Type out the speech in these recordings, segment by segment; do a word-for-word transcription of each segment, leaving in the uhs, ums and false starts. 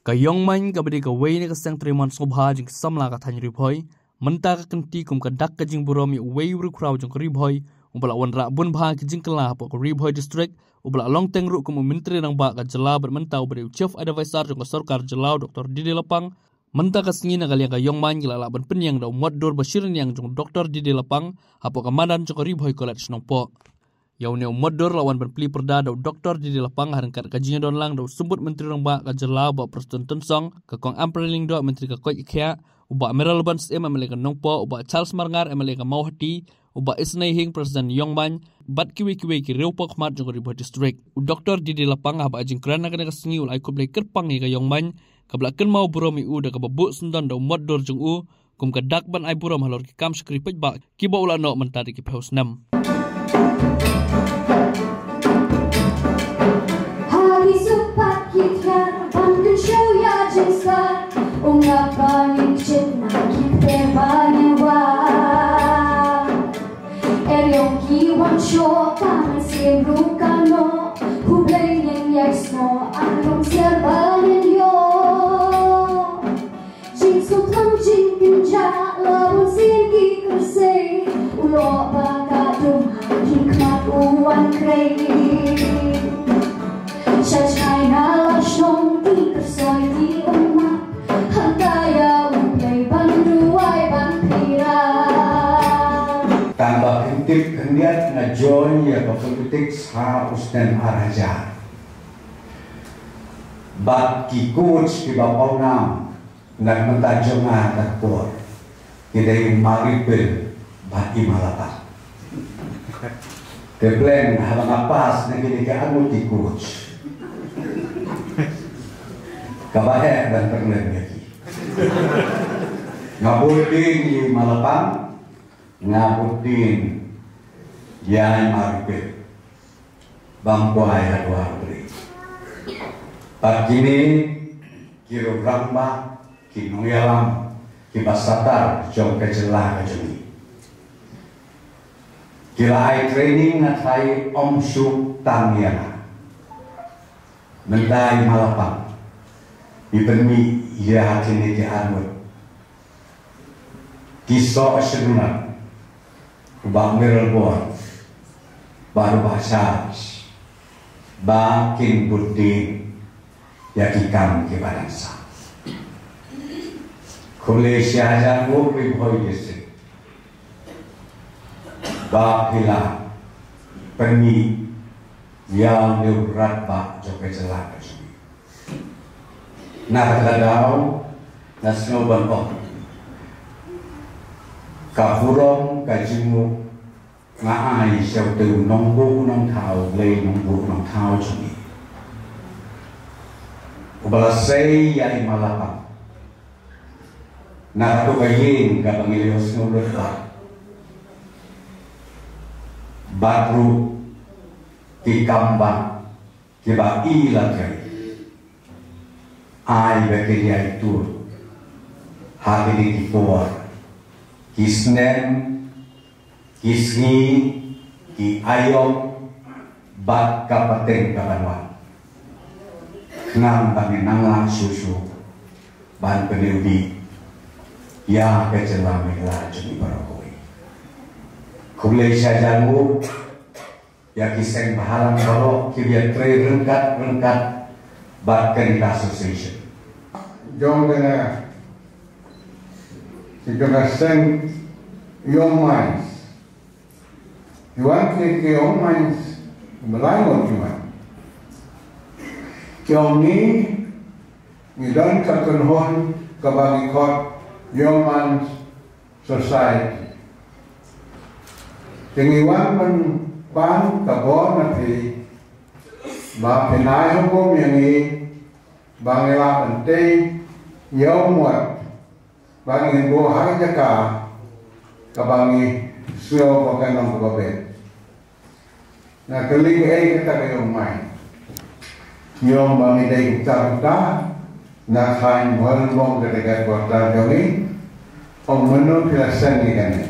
Ka Ïong Main kaba dei kawei na ka seng trei mon sngewbha jong ki samla ka thaiñ Ri Bhoi, mynta ka kynti kum ka dak ka jingburom ïa uwei u riewkhraw jong ka Ri Bhoi uba la wanrah bun bha ki jingkylla hapoh ka Ri Bhoi District, uba la long teng ruh kum u Myntri Rangbah ka jylla bad mynta uba dei u Chief Advisor jong ka sorkar jylla u Doctor D D Lapang. Mynta ka sngi na ka liang ka Ïong Main ki la lah ban pynïeng da u motdur ba shi rynïeng jong u Doctor D D Lapang hapoh ka madan jong ka Ri Bhoi College Nongpoh. Ïa une u motdur la wan ban plie pyrda da u Doctor D D Lapang ha ryngkat ka jingïadon lang da u Symbud Myntri Rangbah ka jylla u Bah Prestone Tynsong, ka Kong Ampareen Lyngdoh Myntri ka Koit ka Khiah, u Bah Mayralborn Syiem M L A ka Nongpoh, u Bah Charles Marngar M L A ka Mawhati, u Bah Isnei Hying President Ïong Main, bad kiwei kiwei ki riew paw khmat jong ka Ri Bhoi District. U Doctor D D Lapang haba ai jingkren ha kane ka sngi u la ai khublei kyrpang ïa ka Ïong Main kaba la kynmaw burom ïa u da kaba buh syndon da u motdur jong u kum ka dak ban ai burom halor ki kam shakri paidbah kiba u la noh mynta da ki phew snem. Ha ki suk pat ki thiar ban kynshew ïa jingstad, um ngap ba ngin shit na ki pher ba ngin wan. Er ïong ki wan shoh ka mynsiem ruh ka noh, khublei ngin ïai snoh, ar long siar ba ngin ïoh. Jingsngewthuh jingkynjah la bun sien ki kyrsei, u lok ba ka dum ha ki khmat u wan krei. Sha China la shnong ki kyrsoi ki ummat, hangta ïa U Blei ban duwai ban pyrshah. Tang ba kyntip khyndiat nga join ïa ka politics ha u snem ar hajar. Bad ki coach kiba pawnam na ka bynta jong nga ha ka por, ki dei u Maripil bad i Malapang. Te plan haba nga pass na kine ki arngut ki coach, kaba heh ban pynlong ïa ki. Nga bud dien ïa i Malapang, nga bud dien ïa i Maripil. Bam kwai ha dwar U Blei. Bad kine ki riew rangbah, ki nongïalam kiba shatar jong ka jylla ka jong ngi, ki la ai training, nga tharai ym shu tang ïa nga. Mynta i Malapang i pynmih ïa kine ki arngut ki soh shynrang, u Bah Mayralborn bad u Bah Charles, ba kin bud dien ïa ki kam kiba dang sah. Khublei shihajar nguh Ri Bhoi District ba phi la pynmih ïa une u rangbah jong ka jylla ka jong ngi. Na kata ka daw nga sngew ban ong, ka burom ka jingmut nga ai sha utei u nongbuh u nongthaw, Blei nongbuh u nongthaw jong ngi, uba la sei ïa i Malapang na kato ka ïing kaba ngi la ïohsngew lut bha, bad ruh ki kam bah kiba i la trei, ai ba kin ïai tur ha kine ki por, ki snem, ki sngi, ki aïom, bad ka pateng ka ban wan, khnang ba ngin nang lah shuh shuh ban pynïoh bih ïa ka jylla Meghalaya jong ngi baroh kawei. Khublei shihajar nguh ïa ki seng bhalang baroh kiba ïatrei ryngkat ryngkat bad kane ka association. Jong kane, jong ka seng Young Minds, ki wan ki, ki Young Minds ba lai ngut ki wan. Ki ong ngi, ngi don ka kynhun kaba ngi khot Young Minds Society. Te ngi wan ban pan ka bor na phi ba phin ai hukum ïa ngi ba ngi lah ban tei ïa u mot ba ngin buh ha ka jaka kaba ngi sngew ba ka long kaba bit. Nga kylli kaei kata ka Young Minds. Ngi ong ba ngi dei kumta kumta, na thaiñ Bhoirymbong, kata ka headquarter jong ngi. Ong mynno phi la seng ïa kane?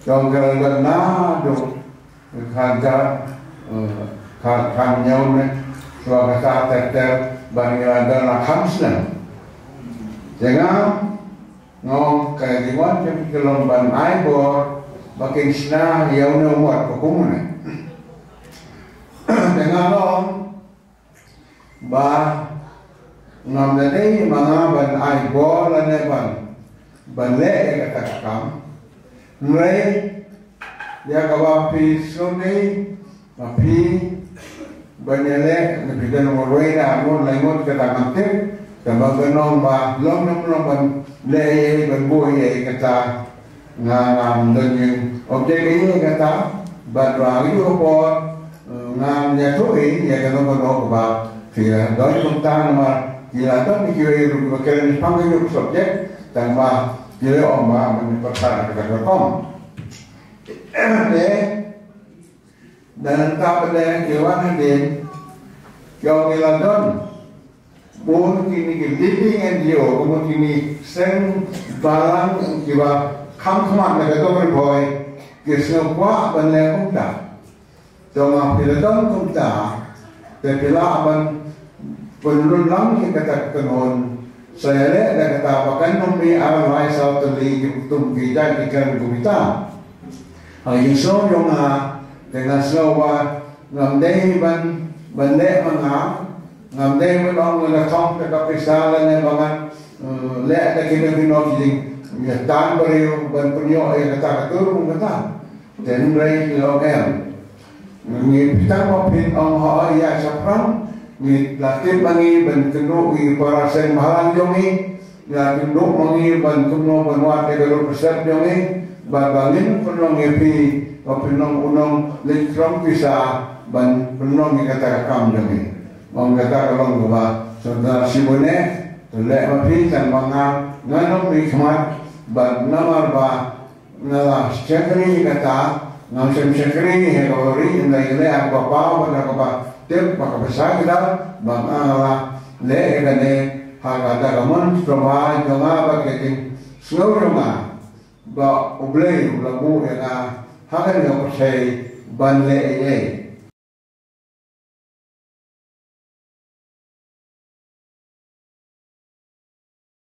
Ong ka la dep naduh khatsan, eh, khat, khathynñiew ne, shuwa ka sah ter ter. Ban ïa don la kham snem. Te nga nga ong ka jingwan jong ki ka long ban ai bor ba kin shna ïa une u mot ba kum une. Te nga ong ba ngam da dei ma nga ban ai bor lane ban ban leh ïa kata ka kam. Hynrei ïa kaba phi sngewdei ma phi ban ïaleh, na phi don marwei na ngut lai ngut kata ngam tip. Kaba ban ong ba long, long, long ban leh ei ei, ban buh ei ei, kata nga ngam don ïing object ei ei kata. Bad ba ïoh por, eh, ngam ïathuh ei ïa kano kano kaba phi don kumta, namar ki la don kiwei ruh kiba kren shaphang ïa ka subject, tang ba ki la ong ba ban pyrta kata ka rukom. Te da nangta pat de ki wan hadien, ki ong ki la don bun kine ki leading N G O, bun kine seng balang kiba kham khmat na ka dong Ri Bhoi, ki sngew kwah ban leh kumta. To ma phi la don kumta, te phi lah ban pynlong lang ïa kata ka kynhun. Sa ïaleh da kata ba kan ym mih ar lai saw tylli ki kum ki jait ki kren kumta. Ha ïing shnong jong nga, te nga sngew ba ngam dei ban, ban leh ma nga, ngam dei ban ong la thong te ka pisa lane ba ngan, eh, leh da kino kino ki jing, ïa tan briew ban pynïoh ïa kata ka tur kum kata. Te hynrei ki la ong em. Ngi phi tang ba phin ong hooid ïa shaphrang, ngi la tip ma ngi ban kynduh ïa ki para seng bhalang jong ngi, ngi la kynduh ma ngi ban kumno ban wad ïa ka ruh ka sep jong ngi, bad ba ngin pynlong ïa phi, ba phin long u nongleit krong pisa ban pynlong ïa kata ka kam jong ngi. Ong kata ka long kaba sngewtynnat shibun eh, to leh ma phi tang ba nga, ngan ym mih khmat, bad namar ba nga la shakri kata, ngam shym shakri ha ka ri, ynda ïaleh ha kaba paw bad ha kaba tip bad kaba shai kdar, ba nga la leh ïa kane ha kata ka mon sngewbha jong nga bad ka jingsngew jong nga ba U Blei u la buh ïa nga ha kane ka pyrthei ban leh ei ei.